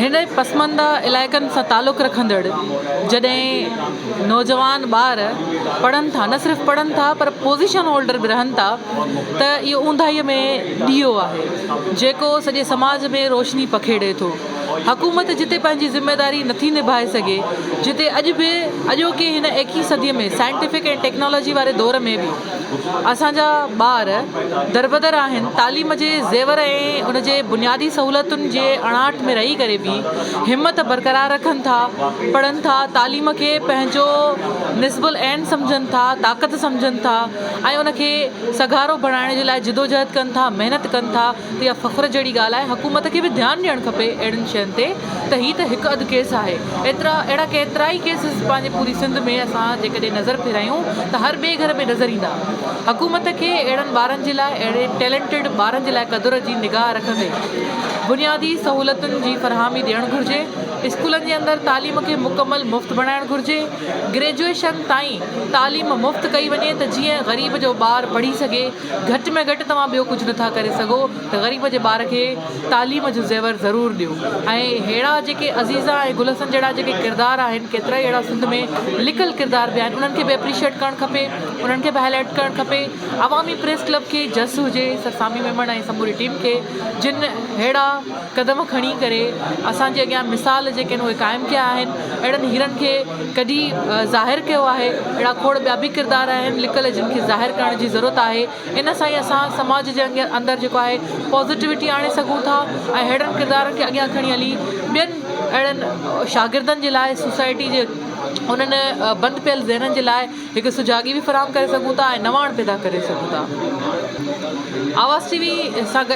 هن پسمانده علائقن سان تعلق رکندڙ جڏهن نوجوان ٻار پڙهن ٿا نه صرف پڙهن ٿا پر پوزيشن هولڊر به رهن ٿا ته اهو اونداهي ۾ ڏيئو آهي جيڪو سڄي سماج ۾ روشني پکيڙي ٿو حڪومت جتي پنهنجي ذميواري نٿي نڀائي سگهي جتي اڄ به اڄوڪي هن ايڪيهين صدي ۾ سائنٽيفڪ ۽ ٽيڪنالاجي واري دور ۾ به اسان جا ٻار دربدر آهن، تعليم جي زيور ۽ ان جي بنيادي سهولتن جي اڻاٺ ۾ رهي ڪري به همت برقرار رکن ٿا، پڙهن ٿا، تعليم کي پنهنجو نصب العين سمجهن ٿا، طاقت سمجهن ٿا ۽ ان کي سگهارو بڻائڻ جي لاء جدوجهد ڪن ٿا، محنت ڪن ٿا ته اها فخر جهڙي ڳالهه آهي، حڪومت کي به ڌيان ڏيڻ کپي اهڙين شين تي ته هي ته هڪ اڌ ڪيس آهي. ايترا اهڙا ڪيترائي ڪيسز پنهنجي پوري سنڌ ۾ اسان جيڪڏهن نظر ڦيرايون ته هر ٻئي گهر ۾ نظر ايندا. حڪومت کي اهڙن ٻارن جي لاء اهڙي ٽيلنٽيڊ ٻارن جي لاء قدر جي نگاهه رکندي بنيادي سهولتن جي فراهمي ڏيڻ گهرجي. اسڪولن جي اندر تعليم کي مڪمل مفت بڻائڻ گهرجي. گريجوئيشن تائين تعليم مفت ڪئي وڃي ته جيئن غريب جو ٻار پڙهي سگهي. گهٽ ۾ گهٽ توهان ٻيو ڪجهه نٿا ڪري سگهو ته غريب جي ٻار کي تعليم جو زيور ضرور ڏيو ۽ ههڙا جيڪي عزيزا ۽ گل حسن جهڙا جيڪي ڪردار آهن ڪيترائي اهڙا سنڌ ۾ لڪل ڪردار به آهن انهن کي به اپريشيئيٽ ڪرڻ کپي انهن کي به هائلائيٽ ڪرڻ کپي عوامي پريس ڪلب کي جس هجي سر سامي ميمڻ ۽ سموري ٽيم کي جن ههڙا قدم کڻي ڪري اسان جي اڳيان مثال جيڪي آهن اهي قائم ڪيا آهن اهڙن هيرن کي ڪڍي ظاهر ڪيو آهي اهڙا کوڙ ٻيا به ڪردار آهن لڪل جن کي ظاهر ڪرڻ جي ضرورت آهي ان سان ئي اسان سماج جي اندر جيڪو آهي پازيٽوٽي آڻي سگهون ٿا ۽ اهڙن ڪردارن کي اڳيان کڻي هلي ٻين اهڙن شاگردن جي لاء سوسائٽي جي انهن بند پيل ذهنن جي لاء هڪ سجاڳي به فراهم ڪري سگهون ٿا ۽ نواڻ پيدا ڪري سگهون ٿا آواز ٽي وي سان گڏ.